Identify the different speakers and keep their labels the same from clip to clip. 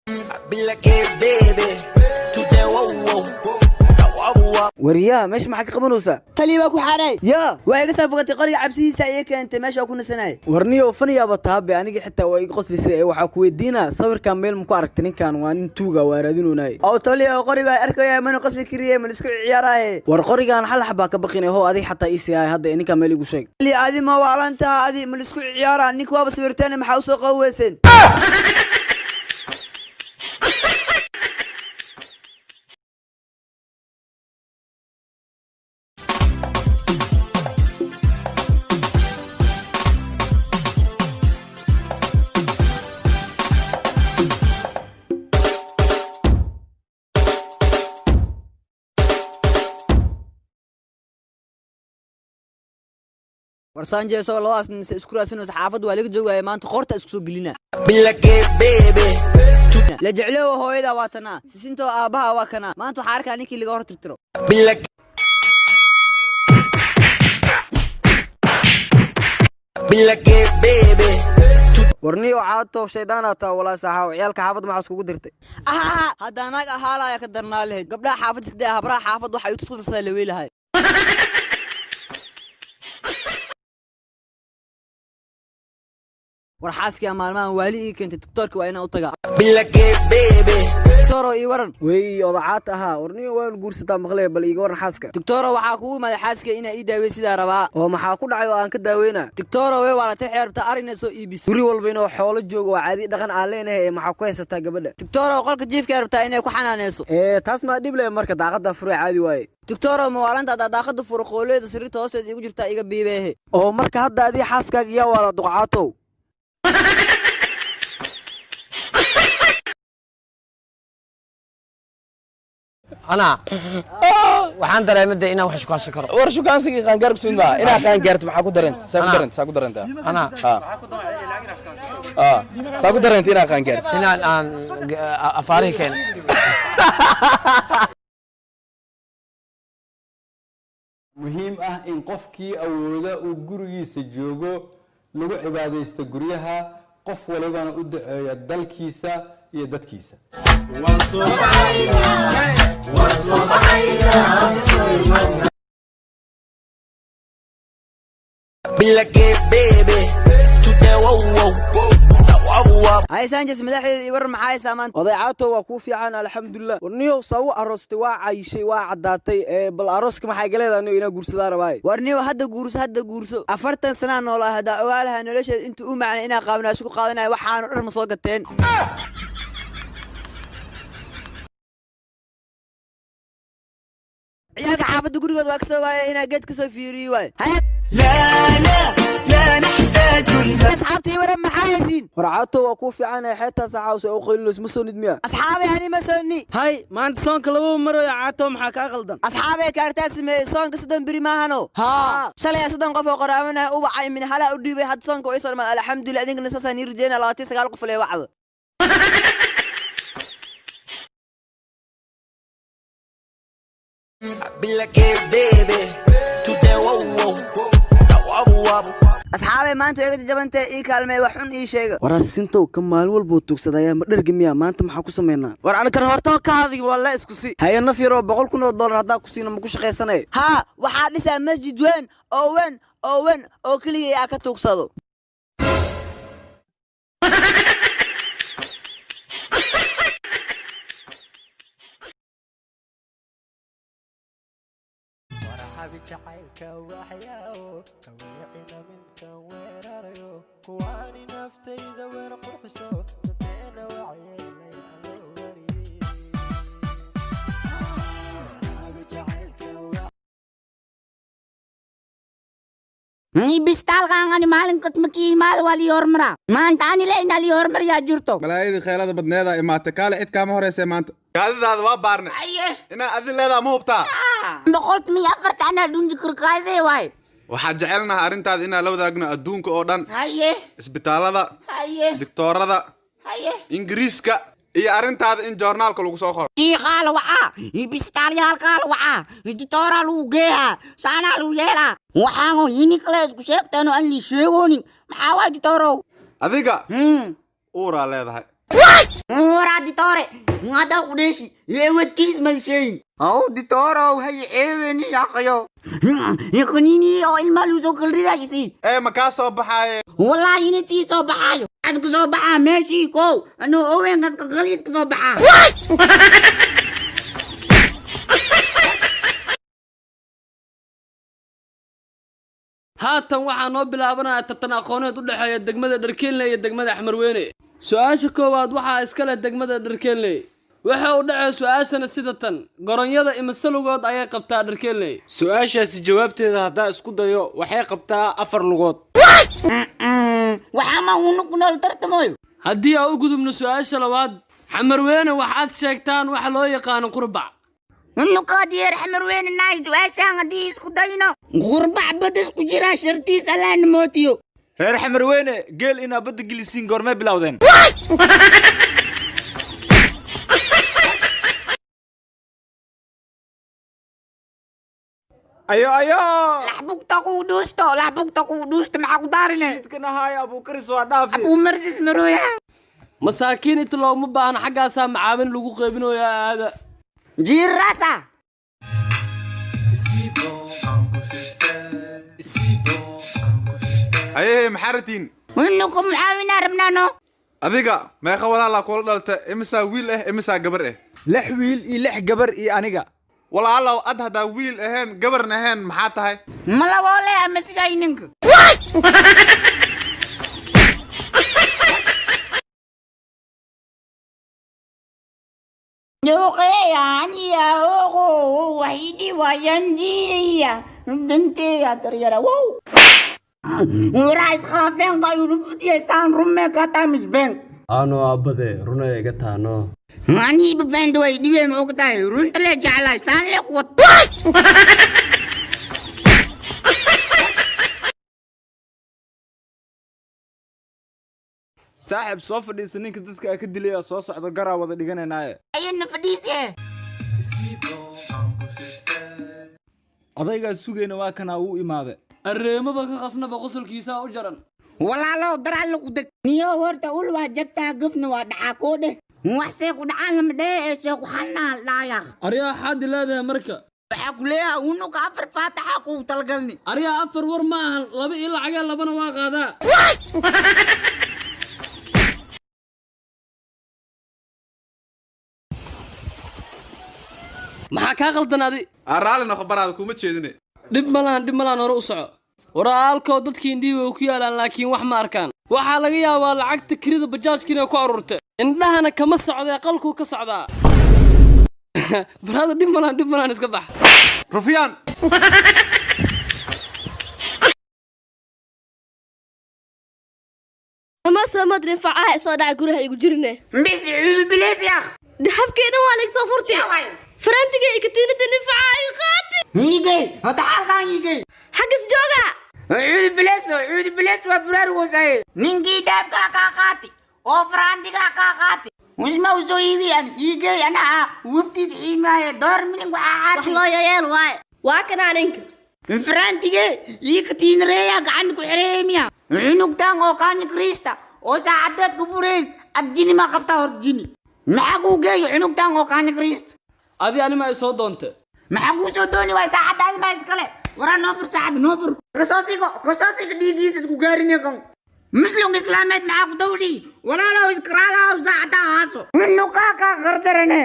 Speaker 1: Be like, hey, baby, to the whoa, whoa, whoa, whoa.
Speaker 2: Wariyaha, meesha maxaa ka qabanaysaa?
Speaker 3: Taliya, waa ku xaaray.
Speaker 2: Yaa?
Speaker 3: Waa iga soo fogatay, qoriga cabsidiisa iga keentay meesha waa ku nasanay.
Speaker 2: Warniyow, faniyaaba taabe, aniga xitaa waa iga qoslisay. Ee waxaa ku weydiinaa, sawirkan meel ma ku aragtay? Ninkan waa nin tuuga, waa raadinoonay.
Speaker 3: Oo taliya, oo qoriga arkaya mana qosli kariye, mana isku ciyaarahe.
Speaker 2: War qorigan hal xabaa ka baqinay, ho adig xataa ii siyaay hadda ee ninkan meel igu sheeg.
Speaker 3: Taliya, adi ma waalantaha? Adi ma isku ciyaaraa? Ninka waaba sawirteen, maxaa usoo qaban weyseen? War Sanchez oo labadaas nin se isku raadsanayso, xaafadda waa laga joogaya maanta, qoorta isku soo gelina.
Speaker 1: Be like, hey, baby.
Speaker 3: La jeclow hooyada waa tanaa, sisintoo aabbaha waa kanaa. Maanta waxaa arkaa ninkii laga hor tirtiro.
Speaker 1: Be like, be like, hey, baby.
Speaker 2: Warniyow caato, shaydaanaa taa walaa saaxaaw. Ciyaalka xaafadda maxaa iskugu dirtay?
Speaker 3: Ahaha, haddaa naag ahaalaya ka darnaa lahayd. Gabdhaha xaafad iska daya, habraha xaafad waxay isku darsadaa la weelahay. War xaaskiyaa maalmahan waali ii keentay, doctoorka waa inaan u tagaa.
Speaker 1: Be like, hey, baby.
Speaker 3: Doctooro, ii waran.
Speaker 2: Wey, odacaat ahaa. Warniyo, waa guursataa maqlaya, bal iiga waran xaaska.
Speaker 3: Doctooro, waxaa kugu imaaday xaaska inaa ii daawey sidaa rabaa.
Speaker 2: Oo maxaa ku dhacay oo aan ka daaweynaa?
Speaker 3: Doctooro, way waalatay, waxay rabtaa arina soo iibiso.
Speaker 2: Guri walba inuu xoolo joogo waa caadi dhaqan aan leenahay, ee maxaa ku haysataa gabadha?
Speaker 3: Doctooro, qolka jiifkay rabtaa inay ku xanaaneyso.
Speaker 2: Ee taas maa dhib leh? Marka daaqadda fure, caadi waaye.
Speaker 3: Doctooro, mawaalanta haddaa daaqada furo, qooleeda sariirta hoosteeda igu jirtaa iga biibeehe.
Speaker 2: Oo marka hadda adii xaaskaaga yaa waala, duqcaatow?
Speaker 4: Anaa waxaan dareemay de inaan wax shukaansan karo.
Speaker 5: War shukaansigii qaangaar kusmid maa inaa qaangaarto? Maxaa ku dareenta? Saa ku dareenta, saa ku dareenta?
Speaker 4: Anaa
Speaker 5: ha, saa ku dareenta inaa qaangaarto?
Speaker 4: Inaan aan afaarihi keeno.
Speaker 6: Muhiim ah in qofkii awooda uu gurigiisa joogo, lagu cibaadaysto guryaha, qof walibana u duceeya dalkiisa iyo dadkiisa.
Speaker 1: Be like, hey, baby. To the whoa, whoa, whoa, whoa.
Speaker 3: Hay Sanchez, madaxdeeda, ii waran, maxaa haysaa maanta?
Speaker 2: Oday caato, waa kuu fiican, alxamdulilah. Warniyow, saa u aroostay, waa cayishay, waa caddaatay, ee bal arooska maxaa iga leedahay? Anigo inaa guursadaa rabaaye.
Speaker 3: War niyow, hadda guurso, hadda guurso. 40 sanaa noolaa, haddaa ogaa lahaa nolosheeda intuu u macnay inaa qaabnaasho ku qaadanaya, waxaanu dhar ma soo gateen. Ciyaalka xaafadda gurigooda waa kasoo waaya, inaa geed kasoo fiiriyo waay. Asxaabta, ii waran, maxaa haysiin?
Speaker 2: War caato, waa kuu fiican, xeetaa saxaawse oo qaylilos, ma soo nid miya?
Speaker 3: Asxaabay, ani ma soonni.
Speaker 7: Hay, maanta soonka laba marayo. Caato, maxaa kaa qaldan?
Speaker 3: Asxaabay, kaartaa sameeyey, soonka 30 beri maahano. Shalay 30 qof oo qaraabanaya u wacay, min halaa u dhiibay. Hadda soonka waa isoo dhamaad, alxamdulilah. Idinkana saasaan ii rajeynaya, 29 qof lee wacdo.
Speaker 1: Be like, hey, baby. To the whoa, whoa, whoa, whoa.
Speaker 3: Asxaabay, maanta waa iga jajabantee, ii kaalmee, wax xun ii sheega.
Speaker 2: Waraasintow, ka maalin walbuu tuugsadayaa, ma dherga miya? Maanta maxaa ku samaynaa?
Speaker 7: War anikan horta ka hadig, waa la isku si.
Speaker 2: Haye, naf yaroo $100,000 haddaa ku siina, ma ku shaqaysanay?
Speaker 3: Haa, waxaa dhisaa masjid weyn oo weyn oo weyn oo keligay aa ka tuugsado.
Speaker 8: Bistaalkan ani maalin kasta markii imaado waa lii hormaraa. Maanta ani le inaa lii hormariyaa jirto.
Speaker 9: Balaayadii kheelada badneeda imaatay, kaale, cid kaama horeysa maanta. Kaadidaada waa baarne.
Speaker 8: Aye.
Speaker 9: Inaa adin leedaa ma hubtaa?
Speaker 8: 140 anaa dhunji karkaadee waay.
Speaker 9: Waxaan jecelnahay arrintaada inaan la wadaagno adduunka oo dhan.
Speaker 8: Haye.
Speaker 9: Isbitaalada.
Speaker 8: Haye.
Speaker 9: Digtoorada.
Speaker 8: Haye.
Speaker 9: Ingiriiska iyo arrintaada in joornaalka lagu soo qoro.
Speaker 8: Shiiqaa la wacaa, bistaalyaalkaa la wacaa, ditooraa lagu geeyaa, saanaa lagu yeelaa. Waxaanoo yini kale isku sheegteen oo aan lii sheegoonin, maxaa waay, ditoorow?
Speaker 9: Adiga uuraa leedahay.
Speaker 8: Waraa. Haddaa ku dheeshi ewadkiis may sheegin. Haw ditoorow, hay ceeweni yaqayo kaniini oo ilmaa lagu soo kalridaayisi.
Speaker 9: Ee, ma kaa soo baxaaye?
Speaker 8: Wallaahi ina sii soo baxaayo, as ka soo baxaa meeshii kow anuu oweenkas ka qaliis ka soo baxaa.
Speaker 10: Haatan waxaa noo bilaabanaya tartan aqooneed u dhexeeya degmada Dharkeenley iyo degmada Axmarweyne. Su-aasha koowaad waxaa iska leh degmada Dharkeenley. Waxa u dhacay su-aashana sida tan: goronyada imise lugood ayay qabtaa Dharkeenley?
Speaker 5: Su-aashaasi jawaabteeda haddaa isku dayo, waxay qabtaa afar lugood.
Speaker 8: Waxaa ma unu ku nool tartamayo.
Speaker 10: Haddii aan u gudubno su-aasha labaad, Xamarweyne, waxaad sheegtaan waxa loo yaqaano qurbac.
Speaker 8: Unukaadiyeer Xamarweyne naay, su-aashaan haddii isku dayno, qurbac badas ku jiraa, shartiis allaana mootiyo.
Speaker 5: Reer Xamarweyne, geel inaa badda gelisiin goormee bilowdeen? Ayo ayo.
Speaker 8: Laxbugta kuu dhuusto, laxbugta kuu dhuusto, maxaa ku daarine?
Speaker 5: Jidkan ahaay abuukaris waa dhaafi.
Speaker 8: Abuu marsis marooya.
Speaker 10: Masaakiin inta looma baahna, xaggaasaa macaawin lagu qaybinayaa, aada.
Speaker 8: Jiirasa.
Speaker 9: Hayehe, maxaa ratiin?
Speaker 8: Unuku mucaawinaa rabnaano.
Speaker 9: Adiga meeqa walaalaa kula dhalta? Imisaa wiil ah, imisaa gabar ah?
Speaker 5: Lix wiil iyo lix gabar iyo aniga.
Speaker 9: Walaalow, ad haddaa wiil ahayn, gabarna ahayn, maxaa tahay?
Speaker 8: Ma laboole ama siday ninka? Duqeeyaan waxidhi waayaan diidaya danteeya daryara wow waraa iskhilaafeen qaayulufutiyaysaan rumee kataa misbeen.
Speaker 4: Ano aabbade, runay iga taano.
Speaker 8: Aniiba beenta way dhibeen, ma ogtahay? Runta lee jeclahay, saan lee kuwad.
Speaker 5: Saaxib, soo fadhiisa. Ninka dadka ka dilaya soo socda, garaa wada dhiganaynaaye.
Speaker 8: Ayana fadhiise.
Speaker 5: Odaygaa sugayna waa kanaa, uu imaade.
Speaker 10: Arreemaba ka khasnaba, qosolkiisaa u jaran.
Speaker 8: Walaalow, dar alla ku deg niyo. Horta ul waa jabtaa, gafna waa dhacaa, koo dheh wax see ku dhacaan lama dheh ee see ku xalnaa dhaayaa.
Speaker 10: Aryaa, xaadi leedahay marka.
Speaker 8: Waxaa ku leeyahay unuka afar faataxa kuu talagalni.
Speaker 10: Aryaa, afar war ma ahan, laba io lacagee, labana waa qaadaa. Maxaa kaa qaldan adi?
Speaker 9: Aan raalli noqo baraada, kuma jeedine.
Speaker 10: Dhib malaan, dhib malaan, hore u soco. Waraalkoo, dadkii indhihii way ku yaalaan, laakiin wax ma arkaan. Waxaa laga yaabaa lacagta kirida bajaajka inay ku aruurtay, indhahana kama socdee qalkuu ka socdaa. Baraada, dhib malaan, dhib malaan, iska bax.
Speaker 9: Rufyaan.
Speaker 11: Ama samad rinfacaha soo dhaca, guriha igu jirne.
Speaker 8: Bis cuudu bileys yaakh.
Speaker 11: Dahabkeena waa laga soo furtay, farantiga iyo katiinada ninfaca ay qaati.
Speaker 8: Iigey hota xalkan iigey.
Speaker 11: Xaggas jooga.
Speaker 8: Cuudu bileys, cuudu bileys, waa buraarugoosaye. Ninkii dahabkaa kaa qaati oo faraantigaa kaa qaati usma usoo iibi an iigey, anaa wubtiis xiimaaye door milin waxaa
Speaker 11: wax
Speaker 8: xaarti
Speaker 11: loo yayeel waaye, waa kanaa ninka.
Speaker 8: Faraantige ii katiinareeya gacanta ku xireemiya cunugtan oo kaanya kriista oo saacadeed ku furays. Ad jini ma qabtaa horta? Jini maxaa kuu geeyo cunugtan oo kaanya kriista?
Speaker 10: Adi anima ay soo doonte.
Speaker 8: Maxaa kuu soo dooni waay? Saacadaadi maa iskale. Waraa, noo fur saacadda, noo fur. Kasoo sigo, kasoo sigo, dhiigiisa isku gaarinay kan muslimka islaameed. Maxaa ku dawdhi? Walaalow, iskaraalahow, saacaddaa haaso nukaa kaa gardarane.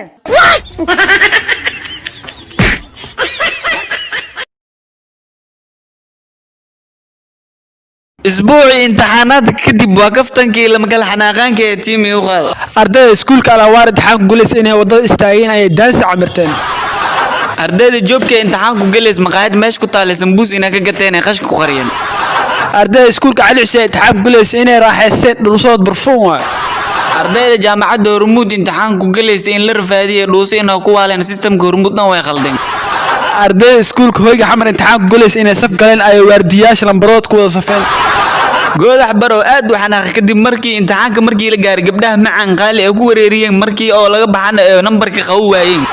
Speaker 12: Isbuucii imtixaanaadka kadib, waa kaftankii lama kala xanaaqaanka ee tiimi u qaado.
Speaker 13: Ardayda iskuulka Alawaar imtixaanku gulaysa inay waddada istaageen ayay daansi camirteen.
Speaker 12: Ardayda joobka imtixaanku gelays maqaayad meesha ku taalay sambuus inay ka gateen ay qashka ku qariyeen.
Speaker 13: Ardayda iskuulka Cali Xuseen imtixaanku gulaysa inay raaxaysteen dhulsood barfuun waay.
Speaker 12: Ardayda jaamacadda Hormuud imtixaanku gelaysa in la rafaadiyay dhuuso inay ku waaleen, sistamka Hormuud dhan way khaldeen.
Speaker 13: Ardayda iskuulka Hoyga Xamar imtixaanku gulaysa inay saf galeen ayay waardiyayaasha lambarood ku wada safeen.
Speaker 12: Goodax Barow aad u xanaaqay kadib markii imtixaanka markii la gaaray gabdhaha macaan qaali ay ku wareeriyeen, markii oo laga baxana ee nambarka qabu waayeen.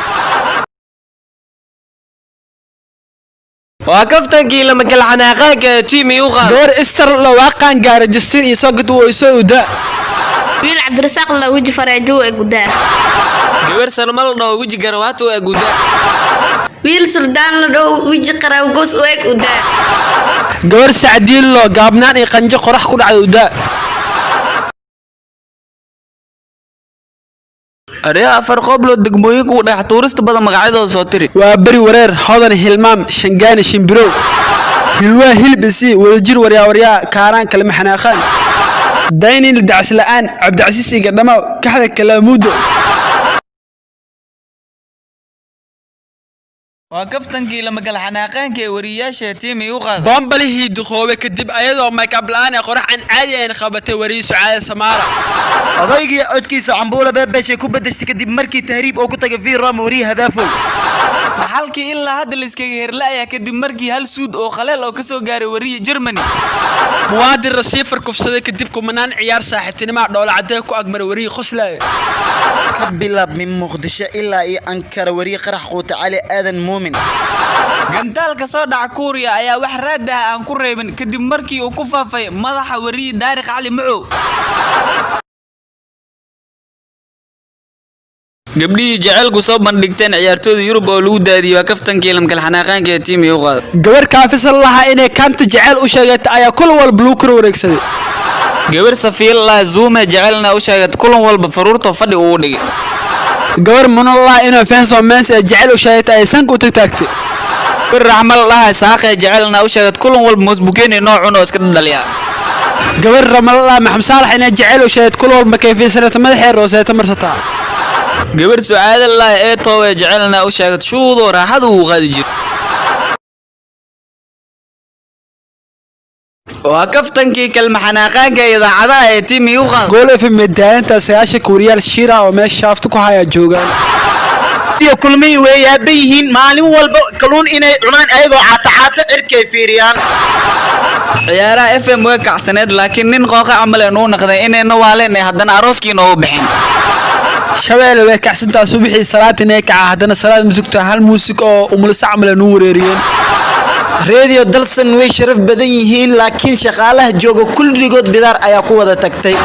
Speaker 12: Waa kaftankii lama kala xanaaqaanka ee tiimi u qaado.
Speaker 13: Gabar Istar la waaqaan gaaray Justin iyo soo gad uu soo udaa.
Speaker 11: Wiil Cabdirasaaq la weji fareejo ee gudaa.
Speaker 12: Gabar Salma la dhaho weji garawaata u eg u daa.
Speaker 11: Wiil Suldaan la dhaho weji qaraawgoos u eg u daa.
Speaker 13: Gabar Sacdiillo gaabnaan iyo qanjo qorax ku dhacda u daa.
Speaker 12: Aryaa afar qobloo degmooyinka u dhex tuurista badan magacyadooda soo tiri.
Speaker 13: Waa Beri, Wareer, Hodan, Hilmaam, Shangaani, Shimbirow, Hilwaa, Hilbisi, Wadajir, Waryaa Waryaa, Kaaraan, Kalma Xanaaqaan, Daynil, Dacsla'aan, Cabdicasiis iyo Gadhamaaw, Kaxda, Kalaamuudo.
Speaker 12: Waa kaftankii lamagal xanaaqaanka ee wariyayaasha tiimi u qaada.
Speaker 13: Boombalihii duqoobay kadib ayadoo makeup la'aan ee qorax aan caadi ahayn qabatay wariye Sucaade Samaara.
Speaker 14: Odaygii codkiisa cambuula beebeeshay ku bedeshtay kadib markii tahriib oo ku tagay V Roma wariye Hadaafow.
Speaker 12: Maxalkii ilaa hadda la iskaga herla'ayaa kadib markii hal suud oo khaleel oo ka soo gaaray wariye Germany.
Speaker 13: Muwaadin rasiifar kufsaday kadib kumanaan ciyaar saaxiibtinimaa dhoola cadee ku agmaray wariye qoslaaya.
Speaker 14: Ka bilaab min Muqdisho ilaa iyo Ankara wariye Qarax Quute Cali Aadan Muumin.
Speaker 12: Gantaalka soo dhaca Kuuriya ayaa wax raad ah aan ku reebin kadib markii uu ku faafay madaxa wariye Daariq Cali Macow. Gabdhihii jaceylku soo bandhigteen ciyaartooyda Yurub oo lagu daadiyey waa kaftankii lamkal xanaaqaanka ee tiimi u qaada.
Speaker 13: Gabar kaafisan lahaa inay kaanta jecel u sheegatay ayaa kulan walba lagu kor wareegsaday.
Speaker 12: Gabar Safiya Zume jecelna u sheegatay kulan walba faruurta fadhi ugu dhigay.
Speaker 13: Gabar Munallah inuu fenso mens ee jecel u sheegatay ay sanka u tagtaagtay.
Speaker 12: Gabar Raxmal lahaa Saaqee jecelna u sheegatay kulan walba moosbukeeni nooc cun oo iska dhaliya.
Speaker 13: Gabar Ramallah Maxamed Saalax inay jecel u sheegatay kulan walba kayfisanata madaxee rooseeta marsataa.
Speaker 12: Gabar Sucaade lahaa ee toowe jecelna u sheegatay shuudoo raaxada ugu qaadi jiro. Waa kaftankii kalma xanaaqaanka ee idaacadaha ee tiimi u qaada.
Speaker 13: Gool FM daalinta 9 wariyaal shira oo meesha shaafta ku haya joogaan.
Speaker 14: Iyo kulmihii way yaaban yihiin maalin walba kalluun inay cunaan ayagoo caata cirkay fiiriyaan.
Speaker 12: Ciyaaraha FM way kacsaneed laakiin nin qooqa camal ee nuu naqday inayna waaleen ee haddana arooskii noogu bixin.
Speaker 13: Shabeelle way kacsantaa subaxii salaad inay kaca haddana salaad musugta hal muusig oo umulisa camal ay nuu wareeriyeen.
Speaker 14: Radio Dalsan way sharaf badan yihiin laakiin shaqaalaha jooga kulligood bidaar ayaa ku wada tagtay.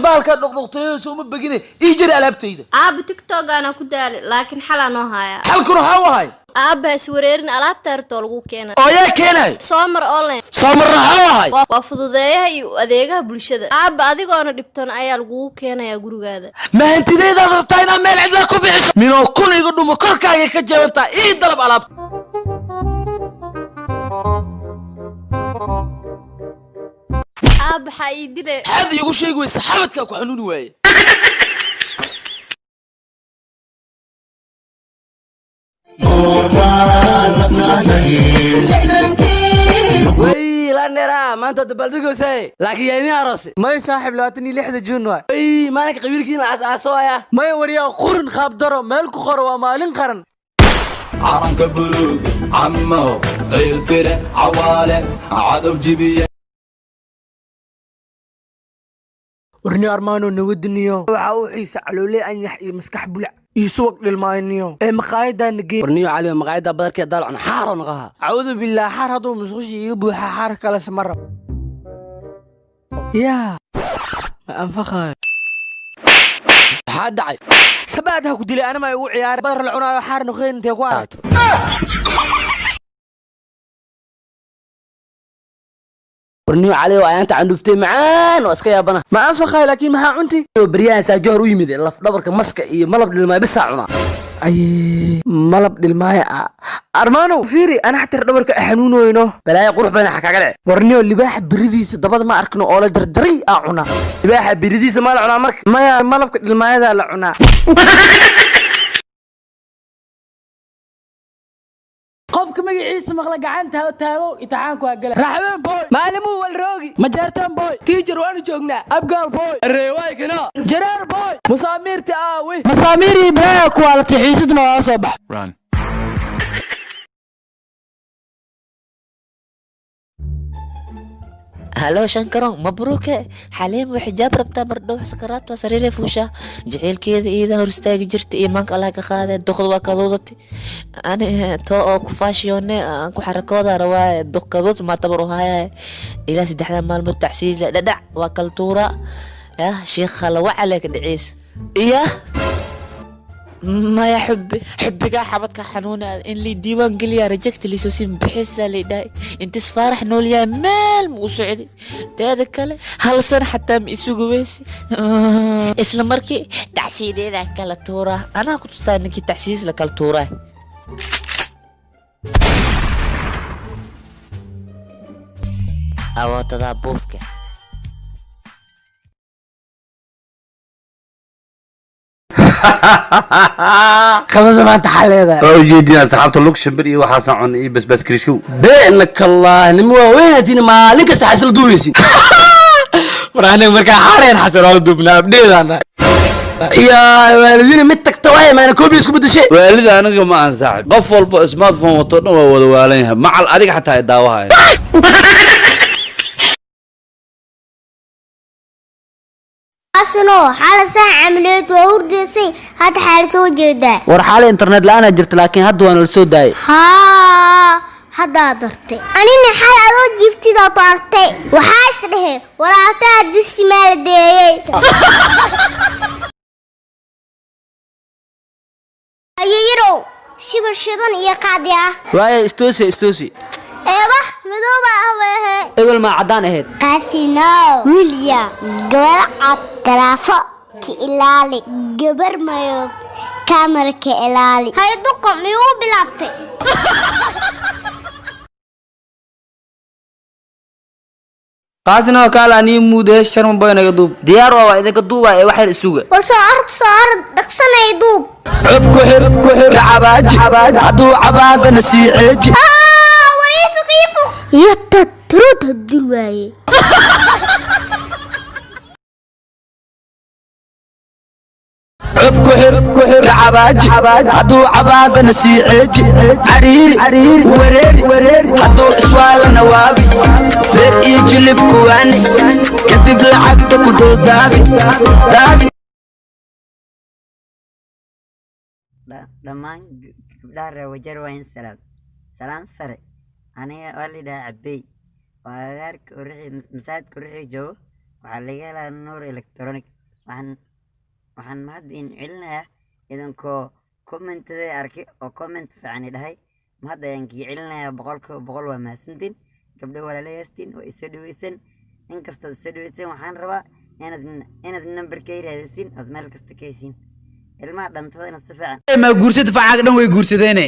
Speaker 7: Baalka dhuqdhuqtayo soo ma begine ii jiri alaabtayda.
Speaker 11: Aabba TikTok ana ku daali laakiin xalaa noo haya.
Speaker 7: Xalkuna waxaa u ahay.
Speaker 11: Aabba is wareerin alaabta artoo lagu keenay.
Speaker 7: Oo yaa keenay?
Speaker 11: Soomar online.
Speaker 7: Soomarna waxaa u ahay.
Speaker 11: Waa fududeeyaha iyo adeegaha bulshada. Aabba adigoona dhibtoon ayaa lagugu keenayaa gurigaada.
Speaker 7: Mahantideedaad rabtaa inaad meel cidla ku bixiso. Minoo kun iga dhumo korkaaga ka jabantaa ii dalab alaabta.
Speaker 11: Aabba waxaa ii dilay.
Speaker 7: Aad iigu sheegi weysa xabadkaa ku xanuuni waaye.
Speaker 10: Lanera maanta dabaaldegoosaye laakiin yaa idin aroosay.
Speaker 7: May saaxiib 26 Juun waay.
Speaker 10: Ay maalinka qabiilkiina aas-aaso aya.
Speaker 7: May wariyaa qurun qaabdaro meel ku qoro waa maalin qaran.
Speaker 15: Calanka buluug camo ciiltire cawaale cadow jibiye.
Speaker 7: Warniyo Armaano nawadiniyo waxa uu xiisa calooley anyax iyo maskax bulac iyo subag dhilmaaniyo ee maqaayadaa nagey.
Speaker 10: Warniyo Cali maqaayada badarkeed daalcun xaaro naqaha.
Speaker 7: Caawdu billah xaar hadduu musqusha iiga buuxa xaar kale sama rabo. Yaa ma anfaqaayo.
Speaker 10: Maxaa dhacay?
Speaker 7: Sabaad ha ku dilay anama igu ciyaaray badar la cunaayo xaar noqeen intee ku aragto.
Speaker 10: Warniyo Cali oo ayaanta candhuuftay macaan oo iska yaabana.
Speaker 7: Ma anfaqaayo laakiin maxaa cunti?
Speaker 10: Baryahan saajohor u yimid laf dhabarka maska iyo malab dhilmaay bisaa cunaa.
Speaker 7: Ayee malab dhilmaaya ah. Armaano fiiri ana xatar dhabarka xanuunoyno.
Speaker 10: Balaayo qurux badan xaa kaaga dhici.
Speaker 7: Warniyo libaaxa biridiisa dabada ma arkno oo la jarjaray aa cunaa.
Speaker 10: Libaaxa biridiisa ma la cunaa marka?
Speaker 7: Maya malabka dhilmaayadaa la cunaa. Qofka magaciisa maqla gacanta ha taago imtixaanku waa gala. Raxween boy, maalimuu walroogi, majeertan boy, teacher waanu joognaa, abgaal boy, reewaykana, jareer boy, musaamiirta aawi, masaamiir ibrahim kuwaalati xiisadna waa soo bax.
Speaker 16: Halo Shankaron, mabruuke. Xaliim way xijaab rabtaa, mardhow sakaraat waa sariiray fuushaa. Jaceylkeeda iidaa hor istaagi jirta, iimaanka Allah ka qaadee, duqda waa kaduudati. Ani too oo ku faashiyoone aan ku xarakooda rawaaye, duq kaduud maa tabar u hayaye. Ilaa 3da maalmood tacsiila dhadhac waa kala tuuraa. Yah, sheekha la wacale ka dhiciis. Iya maya, xubbi xubbigaa xabadka xanuuna in lii diiwaan geliyaa, reject liisoo sin bixisaa lay dhahay. Intis faarax nool yahay meel ma u socday, teeda kale hal sana xataa ma isugu weysi. Isla markii tacsiideedaa kala tuuraa, anaa ku tusaa ninkii tacsiis la kala tuuraa. Awootadaa buufka.
Speaker 7: Qabada maanta xaa leedahay?
Speaker 17: Waa ujeedin asxaabta, lug shimbir iyo waxaasan cun iyo basbaas kirishkow.
Speaker 7: Beenaka Allah, nima waaweyn haddii maalin kasta xasla duubaysin. War aniga markaa xaareen xataa waa la duubnaa abdheedaana. Ya waalidiina mid tagta waay maana koobi isku bedeshay.
Speaker 17: Waalida aniga ma aan saaxib, qof walba smartphone wato dhan waa wada waalan yahay, macal adiga xataa ay daawahayan.
Speaker 11: Asno xala saac camileed waa hurdaysay, hadda xaal soo jeedaa.
Speaker 7: War xaalay internet la'aan jirta, laakiin hadda waa nala soo daayay.
Speaker 11: Haa, haddaa dartay, anina xal adoo jiiftidaa daartay, waxaa is dhehe walaaltaha dusi maaladeeyey. Ayeyarow, shibir shidan iyo qaadi ah.
Speaker 7: Waaya, istoosi istoosi.
Speaker 11: Eeba madooba ah weehe.
Speaker 7: Ebel maa caddaan ahayd.
Speaker 11: Qaasinow, wiilya gabar cad garaafo ka ilaali, gabar mayo kaamara ka ilaali. Hay duqa, miyuu bilaabtay?
Speaker 10: Qaasina kaala nii muude sharma boy naga duub.
Speaker 16: Diyaar waa idinka duubaa ee wax yar isuga.
Speaker 11: War soo ord, soo ord, dhaqsanay duub.
Speaker 15: Cub ku xir ka cabaaji, hadduu cabaadana sii ceeji.
Speaker 11: War iifuq iifuq yata tarood habdul waaye.
Speaker 15: Cub ku xir ka cabaaji, hadduu cabaadana sii ceeji, cariiri wareeri, hadduu iswaalana waabi, reer iyo jilib kuwaani, kadib lacagta ku dul daabi daabi.
Speaker 18: Dhammaan gabdhaha reer Wajeer waa in salaam salaan sare. Aniga waa la yidhahaa Cabey oo agagaarka Urixi, masaajidka Urixi joogo. Waxaa laga helaa Nuur Electronic. Waxaan mahad idin celinayaa idinkoo commentaday arkay oo comment fiican i dhahay. Mahad ayaan kii celinayaa 100%. Waa mahadsantiin gabdho walaalayaastiin, waa isoo dhaweyseen. Inkastoo isoo dhaweyseen, waxaan rabaa inaad nambarkay raadisiin ood meel kasta ka hesiin ilmaha dhantadana si fiican.
Speaker 14: Ma guursad facaaga dhan way guursadeene.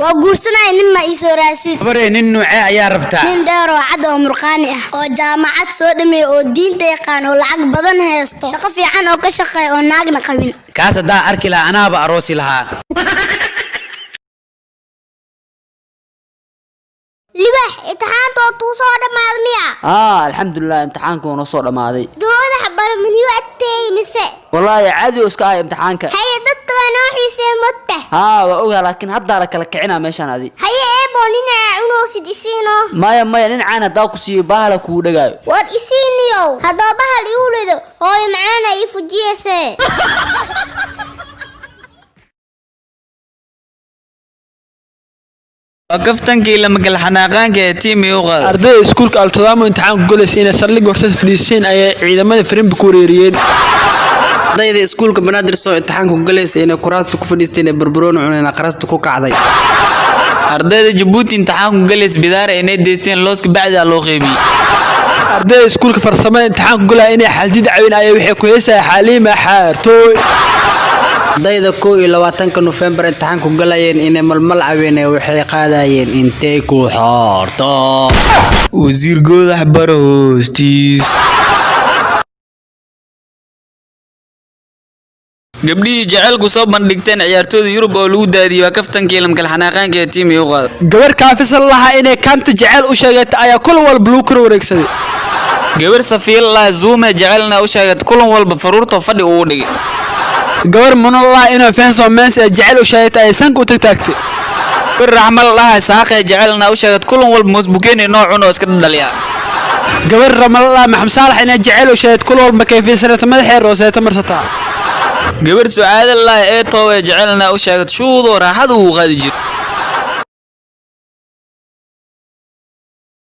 Speaker 11: Waa guursanaya, nin ma ii soo raadsid.
Speaker 14: Habaree, nin nuucee ayaa rabtaa?
Speaker 11: Nin dheer oo cad oo murqaani ah oo jaamacad soo dhameeya oo diinta yaqaan oo lacag badan haysto, shaqo fiican oo ka shaqeeya oo naagna qabin.
Speaker 14: Kaas haddaa arki lahaa, anaaba aroosi lahaa.
Speaker 11: Libax, imtixaanta oo tuu soo dhammaada miya?
Speaker 7: Aa, alxamdulilah, imtixaanka waa noo soo dhammaaday.
Speaker 11: Doodax barmaniyu adteey mise?
Speaker 7: Wallaahi caadi oo iska ah imtixaanka.
Speaker 11: Haye, dadka waa noo xiisee motta.
Speaker 7: Haa, waa ogaa, laakiin haddaa la kala kicinaa meeshaan adi.
Speaker 11: Haye eebo, ninaa cunoosid isiino.
Speaker 7: Maya maya, dhinacaan haddaa ku siiyo bahala kugu dhagaayo.
Speaker 11: War isiiniyow, haddoo bahal igu rido, hooyo macaana ii fujiyese.
Speaker 12: Waa kaftankii lama kala xanaaqaanka ee tiimi u qaada.
Speaker 13: Ardayda iskuulka Altadaamo imtixaanku galaysa inay saldhig horteed fadhiisteen ayay ciidamada firimbi ku wareeriyeen.
Speaker 5: Ardayda iskuulka Banaadir soo imtixaanka ku galaysa inay kuraasta ku fadhiisteen ee barbarooni cuneen aqrasta ku kacday.
Speaker 12: Ardayda Jabuuti imtixaanku galays bidaara inay deysteen looska bacda loo qeybiyey.
Speaker 13: Ardayda iskuulka farsamada imtixaanku galaya inay xaldid cawin ayay waxay ku heesaya Xaliima Xaartooy.
Speaker 5: Ardayda 21-ka Nofembar imtixaanku galayeen inay malmal caween ee waxay qaadayeen intay ku xoorto.
Speaker 12: Wasiir Goodax Baro hoostiis. Gabdhihii jaceylku soo bandhigteen ciyaartooyda Yurub oo lagu daadiyey waa kaftankii lamkala xanaaqaanka ee tiimi u qaada.
Speaker 13: Gabar kaafisa lahaa inay kaanta jecel u sheegatay ayaa kul walba lagu kor wareegsaday.
Speaker 12: Gabar Safiya Zuuma jecelna u sheegatay kulan walba faruurta fadhi ugu dhigay.
Speaker 13: Gabar munallah inay fenso mens ee jecel u sheegatay ay sanka u tagtaagtay.
Speaker 12: Gabar Raxmal lahaa saaqee jecelna u sheegatay kulan walba moosbukeeni nooc cun oo iska dhaliya.
Speaker 13: Gabar Ramallah Maxamed Saalax inay jecel u sheegad kul walba kayfiysanato madaxee rooseeto marsataa.
Speaker 12: Gabar Sucaadallah ee toobee jecelna u sheegad shuudoo raaxada uu qaadi jiro.